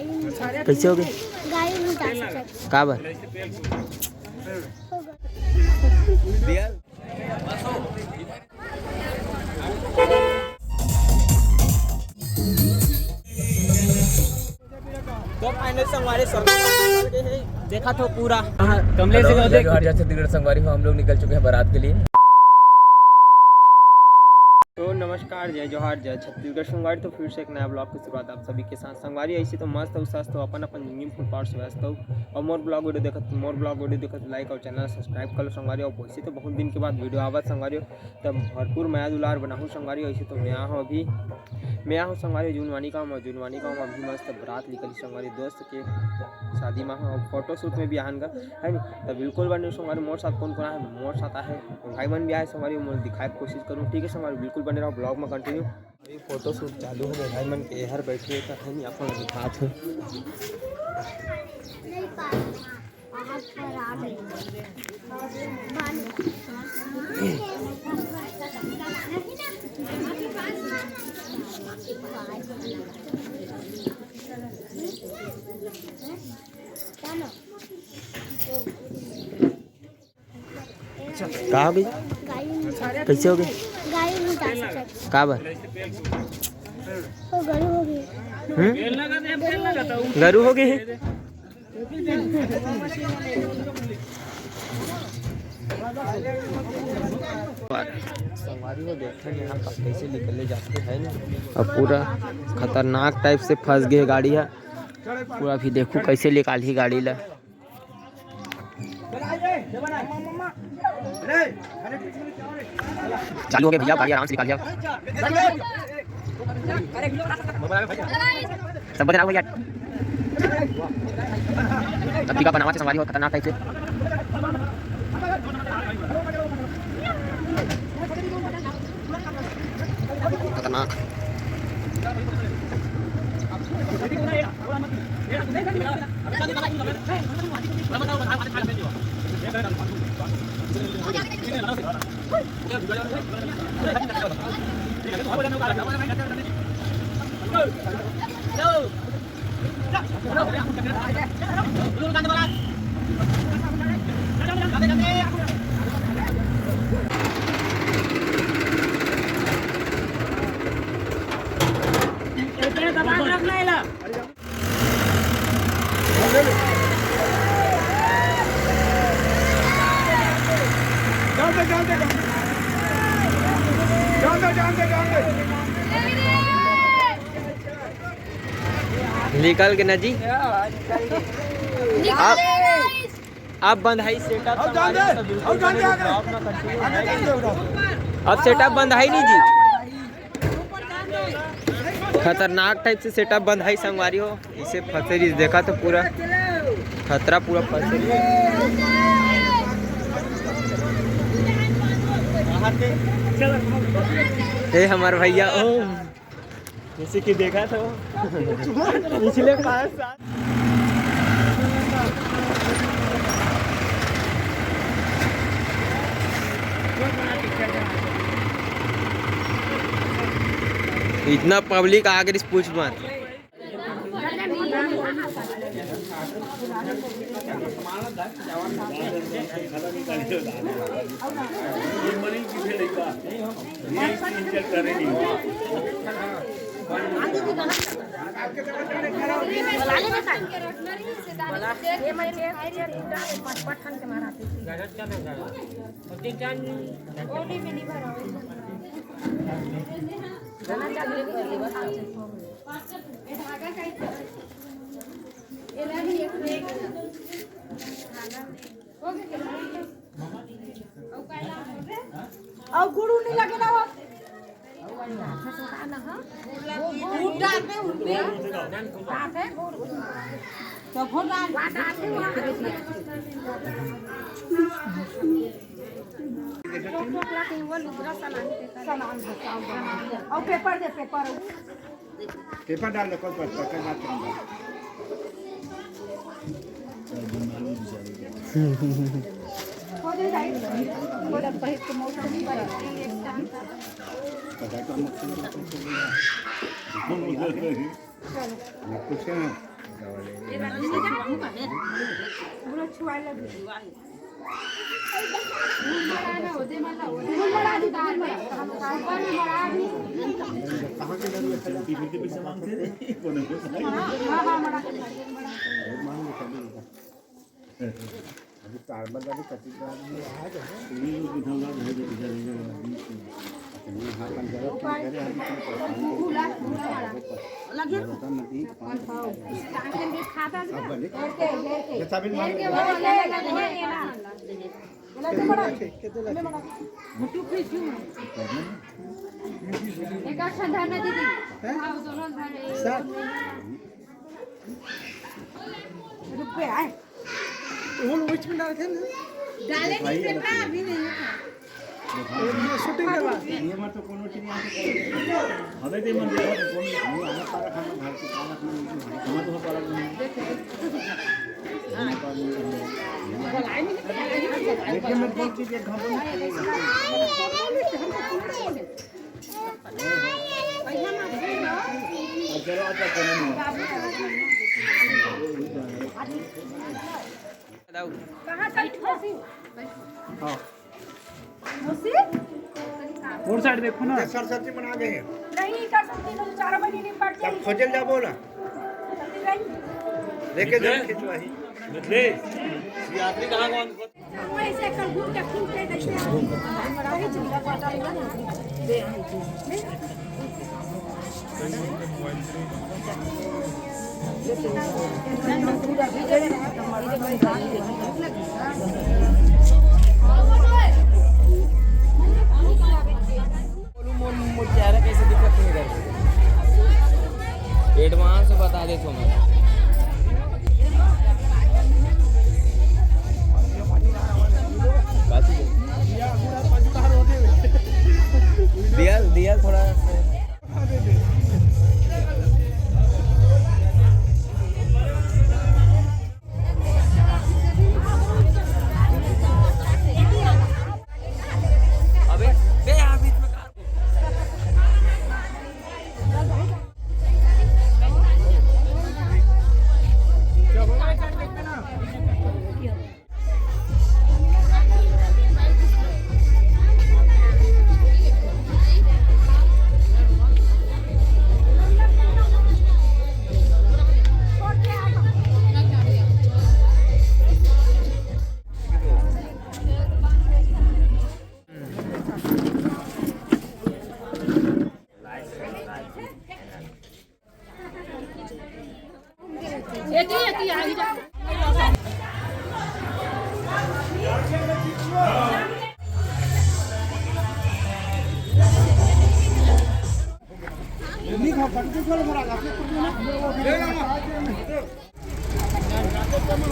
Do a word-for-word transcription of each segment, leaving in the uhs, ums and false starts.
कैसे हो गए? गाड़ी में जा सकते। का बर? तो फाइनल संगवारी सब निकल गए हैं। देखा तो पूरा। कमलेश हेलो, जय जोहार, जय छत्तीसगढ़ संगवारी हो, हम लोग निकल चुके हैं बारात के लिए। तो नमस्कार, जय जोहार, जय छत्तीसगढ़ संगवारी। तो फिर से एक नया ब्लॉग की शुरुआत आप सभी के साथ संगवारी। ऐसे तो मस्त हो, स्वस्थ हो, अपन अपन जिंदगी में फुल पावर से व्यस्त हो। और मोर ब्लॉग वीडियो देखत, मोर ब्लॉग वीडियो देखत लाइक और चैनल सब्सक्राइब कर लो संगवारी। और वैसे तो बहुत दिन के बाद वीडियो आवत संगवारी, तब भरपूर मया दुलार बनाहू संगवारी। ऐसे तो मैं हो अभी, मैं हो संगवारी जुनवानी का, जुनवानी का अभी मस्त बारात निकली संगवारी दोस्त के शादी में हो, फोटो शूट में भी आहन का है नी। तो बिल्कुल बने संगवारी मोर साथ कौन कौन आहे, मोर साथ आहे भाई मन भी आहे संगवारी, मोर दिखाए के कोशिश करूँ। ठीक है संगवारी, बिल्कुल बने रहो ब्लॉग में कंटिन्यू। अभी फोटो शूट चालू हो गए, भाई मन के एहर बैठे तो है नी, अपन दिखात हूँ। का हो गई? गाड़ी में जा कैसे हो गई? गाड़ी में जा सकते। का बर? वो गरु हो गई। हम्म? गरु हो गई है। संगवारी हो, देखते हैं यहाँ पर कैसे निकले जाते हैं ना। अब पूरा खतरनाक टाइप से फंस गए गाड़ी है। पूरा भी देखो कैसे निकाली गाड़ी ला। चालू हो गए भैया, गाड़ी आराम से निकाल लिया। सब बदनाम भैया। तब टीका बनावा से संगवारी हो, खतरनाक टाइप से। खतरनाक। निकल के ना जी। अब, अब बंधाई सेटअप। अब सेटअप बंधाई नहीं जी। खतरनाक टाइप से सेटअप बंधाई संगवारी हो। इसे फंसे रही, देखा तो पूरा खतरा, पूरा फंसे रही। ए हमार भैया, ओ जैसे कि देखा था पिछले पाँच साल। इतना पब्लिक आ गई, पूछ मत। अउ गुड़ नहीं लगे ना वो। अउ पेपर दे, पेपर। पेपर डाल दे, कोई बात, कोई बात नहीं। पूरा छुआ लग। रुक पे आए। वो लोग बीच में डाले थे ना। डाले नहीं थे ना, अभी नहीं था। ये shooting के बाद। ये मत तो कोनो चीज यहाँ से हमें दे मन दे, कौन वो आना पारा खाना घर के खाना खाना, हमें तो पारा नहीं। लेकिन मैं कौन चीज एक घंटे में और side देखो ना। सरस्वती बना गए हैं। नहीं, सरस्वती तो चार महीने नहीं पढ़ते। तब खोजल जाबो ना। लेके जाओ खिंचवाही। मिथिलेश, ये आखिरी कहाँ कौन बोलूं, मोर, मोर चेहरा कैसे दिखत नहीं इधर? Advance में बता देत हों मैं। दिया, दिया थोड़ा। अबे, बे, यहाँ बीच में कार।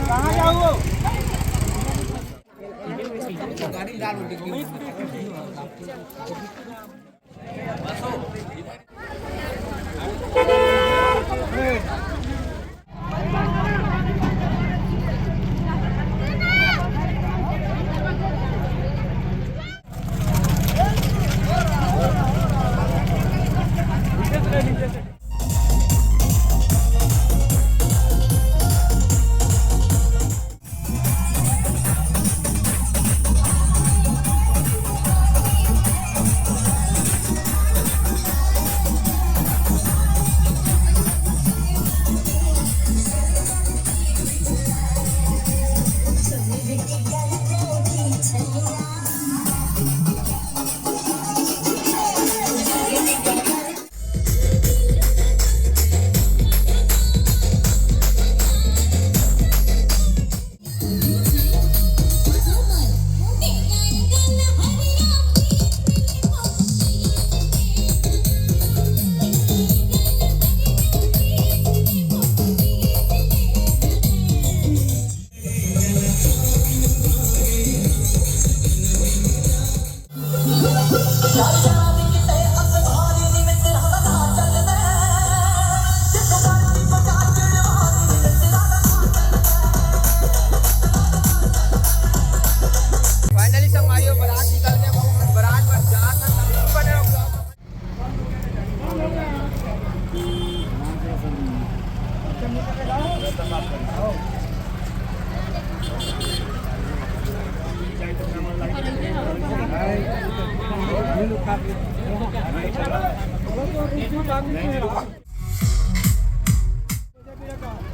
कहाँ जाओ?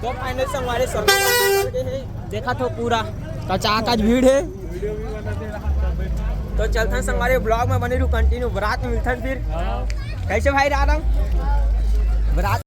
तो final संगवारी स्वर्ग निकल गे हे, देखत हो पूरा कचाकच भीड़ हे। तो चलथन संगवारी, vlog में बने रहू, continue। बरात में मिलथन फिर। कैसे भाई राधम? बरात